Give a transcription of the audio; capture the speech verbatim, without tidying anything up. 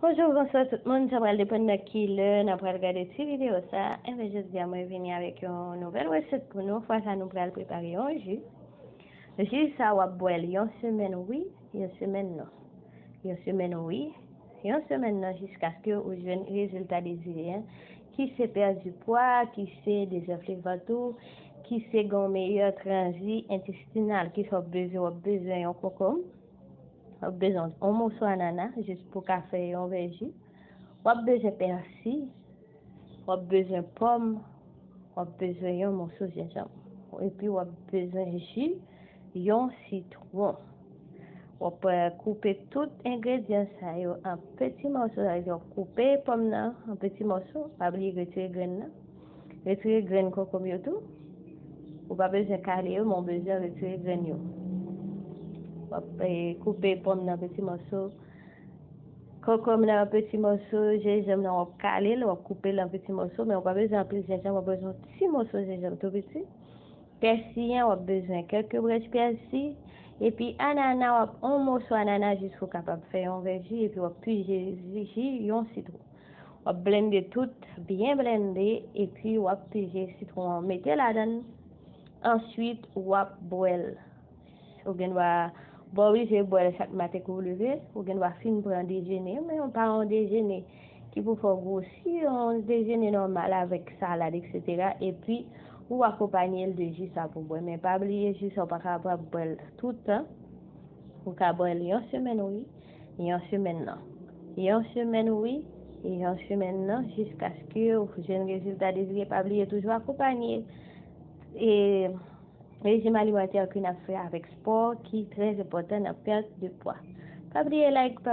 Bonjou, bonswa tout moun. Sa pral depann nan ki lè n ap pral gade ti videyo sa. Enben, jodi a mwen vini avèk yon nouvèl resèt pou nou. Fwa sa, nou pral prepare yon ji. Ji sa, w ap bwè l yon semèn wi, yon semèn non. Yon semèn wi, yon semèn non, jiskaske ou jwenn rezilta dezire an, ki se pèdi pwa, ki se dezanfle vant ou, ki se gen yon meyè tranzi entestinal, ki sa w ap bezwen, w ap bezwen yon konkonm, w ap bezwen yon moso anana, jis pou ka fè yon vè ji. W ap bezwen pèsi, w ap bezwen pòm, w ap bezwen yon moso jenjanm. Epi w ap bezwen ji yon sitwon. W ap, eh, koupe tout engredyan sa yo an peti mòso, sa vle di w ap koupe pòm nan an peti mòso, pa bliye retire grenn nan. Retire grenn konkonm yo tou. Ou pa bezwen kale yo, men w bezwen retire grenn yo. W ap, eh, koupe pòm nan an peti mòso, konkonm nan an peti mòso, jenjanm nan w ap kale l, w ap koupe l an peti mòso, men w pa bezwen anpil jenjanm, w ap bezwen yon ti mòso jenjanm tou piti. Pèsi an, w ap bezwen kèk branch pèsi, epi anana, w ap yon moso anana jis pou w kapab fè yon vè ji, epi w ap pije ji yon sitwon. W ap blende tout, byen blende, epi w ap pije sitwon an, mete ladan l. Answit, w ap bwè l. Ou gen dwa, w pa oblije bwè l chak maten ke w leve, ou gen dwa fin pran dejene, men yon pa yon dejene ki pou fè w gwosi, yon dejene nòmal avèk salad, etsetera. Epi, ou akonpanye l de ji sa pou bwè. Men pa bliye, ji sa w pa kapab bwè l tout tan. Ou ka bwè l yon semèn wi, yon semèn non. Yon semèn wi, yon semèn non, jiskaske w jwenn rezilta dezire. Pa bliye toujou akonpanye, e, rejim alimantè ke n ap fè avèk spò, ki trè enpòtan nan pèt de pwa. Pa bliye like,